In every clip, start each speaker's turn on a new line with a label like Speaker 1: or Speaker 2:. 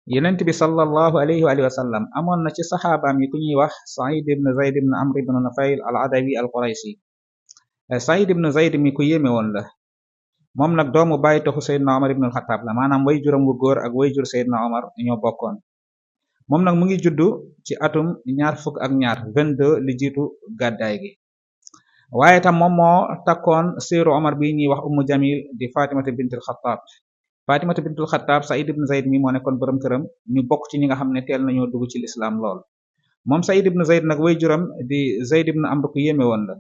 Speaker 1: yenent bi sallallahu alayhi wa alihi wa sallam amoon na ci saxaabaam yi ku ñuy wax Saïd ibn Zayd ibn Amr ibn Nufayl al Adawi al Qurayshi. Saïd ibn Zayd mi ku yéeme woon la, moom nag doomu bàyyi taxu Seydina Omar ibn al-Khattab la, maanaam way juram wu góor ak way jur Seydina Omar ñoo bokkoon. moom nag mu ngi juddu ci atum ñaar fukk ak ñaar 22 li jiitu gàddaay gi. waaye tam moom moo takkoon séeru Omar bi ñuy wax Ummu Jamil di Fatimata bintul Xattaab. Fatimata bintul Xattaab Saïd ibn Zayd mi moo nekkoon borom këram, ñu bokk ci ñi nga xam ne teel nañoo dugg ci lislaam lool. moom Saïd ibn Zayd nag way juram di Zayd ibn Amr ku yéeme woon la.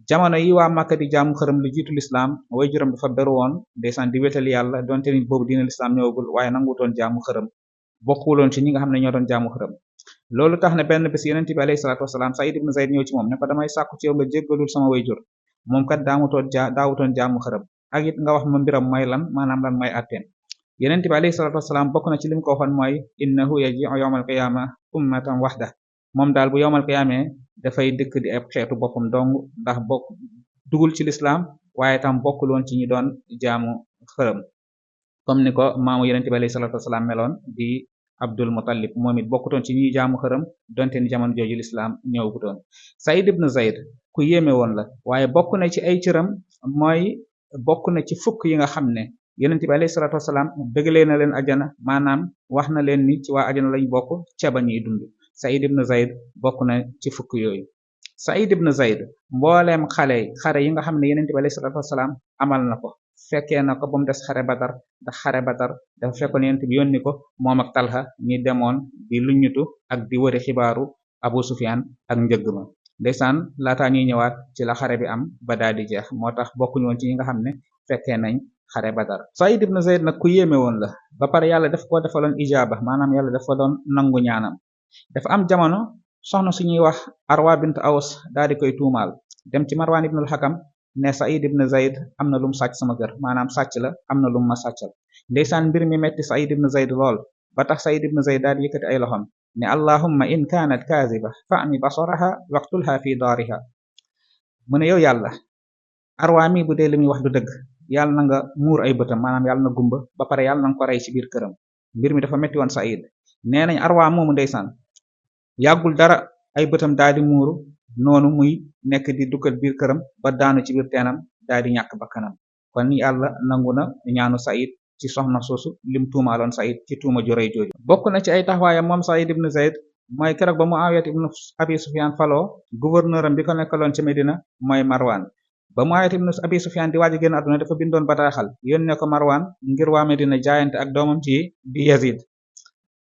Speaker 1: jamono yi waa Màkka di jaamu xërëm lu jiitu lislaam way juram dafa beru woon ndeysaan di wétal yàlla donte ni boobu diina lislaam ñëwagul, waaye nangutoon jaamu xërëm, bokkuloon ci ñi nga xam ne ñoo doon jaamu xërëm. loolu tax ne benn bés yonent bi alayhi salaatu wasalaam Saïd ibn Zayd ñëw ci moom ne ko damay sàkku ci yow nga jéggalul sama way jur, moom kat daawutoon jaamu xërëm, ak it nga wax ma mbiram mooy lan, maanaam lan mooy atteem. yonent bi alayhi salaatu wasalaam bokk na ci lim ko waxoon mooy innahu yaji'u yawmal qiyaama ummatan wahda, moom daal bu yowmal qiyaamee dafay dëkk di ab xeetu boppam dong, ndax bokk dugul ci lislaam waaye tam bokkuloon ci ñi doon jaamu xërëm, comme ni ko maamu yonent bi alayhi salaatu wasalaam meloon di Abdul Muttalib, moom it bokkutoon ci ñuy jaamu xërëm donte ni jamono jooju lislaam ñëwagutoon. Saïd ibn Zayd ku yéeme woon la, waaye bokk na ci ay cëram mooy bokk na ci fukk yi nga xam ne yonent bi alayhi salaatu wasalaam bëggalee na leen ajana, maanaam wax na leen ni ci waa ajana lañ bokk ca ba ñuy dund. Saïd ibn Zayd bokk na ci fukk yooyu. Saïd ibn Zayd mbooleem xare yi nga xam ne yonent bi alayhi salaatu wasalaam amal na ko fekkee na ko ba mu des xare Badar, ndax xare Badar dafa fekkoon yonent bi yónni ko moom ak Talha ñi demoon di luññutu ak di wëri xibaaru Abu Sufyan ak njëgg ma. ndeysaan laataa ñuy ñëwaat ci la xare bi am ba daal di jeex, moo tax bokkuñu woon ci ñi nga xam ne fekkee nañ xare Badar. Saïd ibn Zayd nag ku yéeme woon la, ba pare yàlla daf ko defaloon ijaaba, maanaam yàlla dafa doon nangu ñaanam. dafa am jamono soxna suñuy wax Arwa bint Aws daal di koy tuumaal dem ci Marwan ibnul Hakam ne Saïd ibn Zayd am na lum sàcc sama kër, maanaam sàcc la, am na lum ma sàccal. ndeysaan mbir mi metti Saïd ibn Zayd lool, ba tax Saïd ibn Zayd daal di yëkkati ay loxam ne allahumma in kaanat kaziba fa'mi basaraha waqtulha fi daariha. mu ne yow yàlla, Arwa mi bu dee li muy wax du dëgg, yàlla na nga muur ay bëtam, maanaam yàlla na gumba, ba pare yàlla na nga ko rey ci biir këram. mbir mi dafa metti woon Saïd. nee nañ Arwa moomu ndeysaan yàggul dara ay bëtam daal di muuru noonu muy nekk di duggal biir këram ba daanu ci biir teenam daal di ñàkk bakkanam. kon yàlla nangu na ñaanu Saïd ci soxna soosu lim tuumaaloon Saïd ci tuuma ju rëy jooju. bokk na ci ay taxawaayam moom Saïd ibn Zayd mooy keroog ba Muawiya ibn Abi Sufyan faloo gouverneur am bi ko nekkaloon ci Medina mooy Marwan. ba Muawiya ibn Abi Sufyan di waaj a génn àdduna dafa bindoon bataaxal yónnee ko Marwan ngir waa Medina jaayante ak doomam ci di Yazid.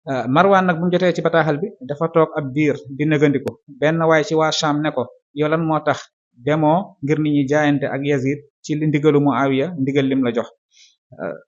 Speaker 1: Marwan nag bu mu jotee ci bataaxal bi dafa toog ab diir di nëgandiku, benn waaye ci waa Sham ne ko yow lan moo tax demoo ngir nit ñi jaayante ak Yazid ci li ndigalu Muawiya ndigal lim la jox.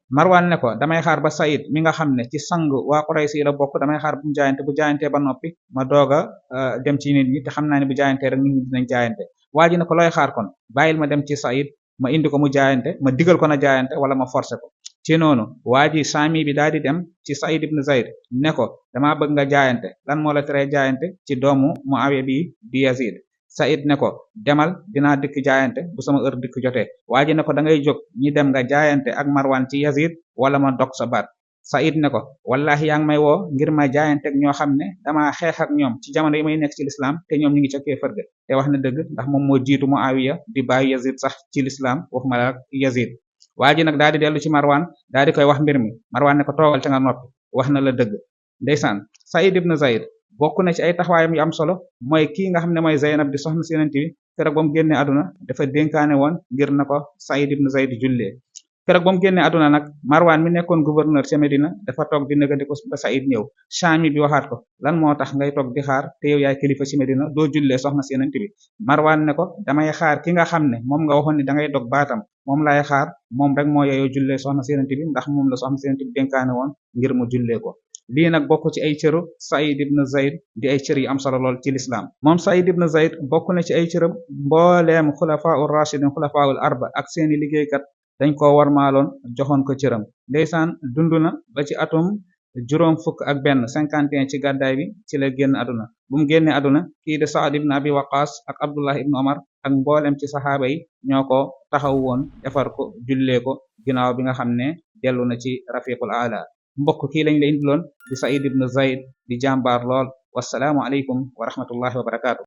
Speaker 1: Marwan ne ko damay xaar ba Saïd mi nga xam ne ci sang waa Quraysh yi la bokk, damay xaar bu mu jaayante, bu jaayantee ba noppi ma doog a dem ci nit ñi, te xam naa ne bu jaayantee rek nit ñi dinañ jaayante. waa ji ne ko looy xaar kon bàyyil ma dem ci Saïd ma indi ko mu jaayante, ma digal ko na jaayante wala ma forcé ko. ci noonu waa ji saami bi daal di dem ci Saïd ibn Zayd ne ko damaa bëgg nga jaayante, lan moo la teree jaayante ci doomu Muawiya bi di Yazid. Saïd ne ko demal dinaa dikk jaayante bu sama heure dikk jotee. waa ji ne ko da ngay jóg ñi dem nga jaayante ak Marwan ci Yazid wala ma dog sa baat. Saïd ne ko wallahi yaa ngi may woo ngir ma jaayante ak ñoo xam ne dama xeex ak ñoom ci jamono yi may nekk ci lislaam te ñoom ñu ngi ca kéefër ga. te wax na dëgg ndax moom moo jiitu Muawiya di bàyyi Yazid sax ci lislaam waxuma la ak Yazid. waa ji nag daal di dellu ci Marwan daal di koy wax mbir mi. Marwan ne ko toogal te nga noppi, wax na la dëgg. ndeysaan Saïd ibn Zayd bokk na ci ay taxawaayam yu am solo mooy kii nga xam ne mooy Zeynab di soxna si Yonent bi keroog ba mu génnee àdduna dafa dénkaane woon ngir na ko Saïd ibn Zayd jullee. keroog ba mu génnee àdduna nag Marwan mi nekkoon gouverneur ca Medina dafa toog di nëgandiko ba Saïd ñëw. Shami bi waxaat ko lan moo tax ngay toog di xaar te yow yaay kilifa ci Medina doo jullee soxna si Yonent bi. Marwan ne ko damay xaar ki nga xam ne moom nga waxoon ni da ngay dog baatam, moom lay xaar, moom rek moo yeyoo jullee soxna si Yonent bi ndax moom la soxna si Yonent bi dénkaane woon ngir mu jullee ko. lii nag bokk ci ay cëru Saïd ibn Zayd di ay cër yu am solo lool ci lislaam. moom Saïd ibn Zayd bokk na ci ay cëram mbooleem xulafaa ur rashidin xulafaa ul arba ak seeni liggéeykat dañ ko warmaaloon joxoon ko cëram. ndeysaan dund na ba ci atum juróom fukk ak benn 51 ci gàddaay bi ci la génn àdduna. bu mu génnee àdduna kii de Saad ibn Abi Waqas ak Abdullah ibn Omar ak mboolem ci saxaaba yi ñoo ko taxaw woon defar ko jullee ko ginnaaw bi nga xam ne dellu na ci rafiqul aala. mbokk kii lañ la indiloon di Saïd ibn Zayd di jàmbaar lool. wassalaamu aleykum wa rahmatullahi wa barakaatu.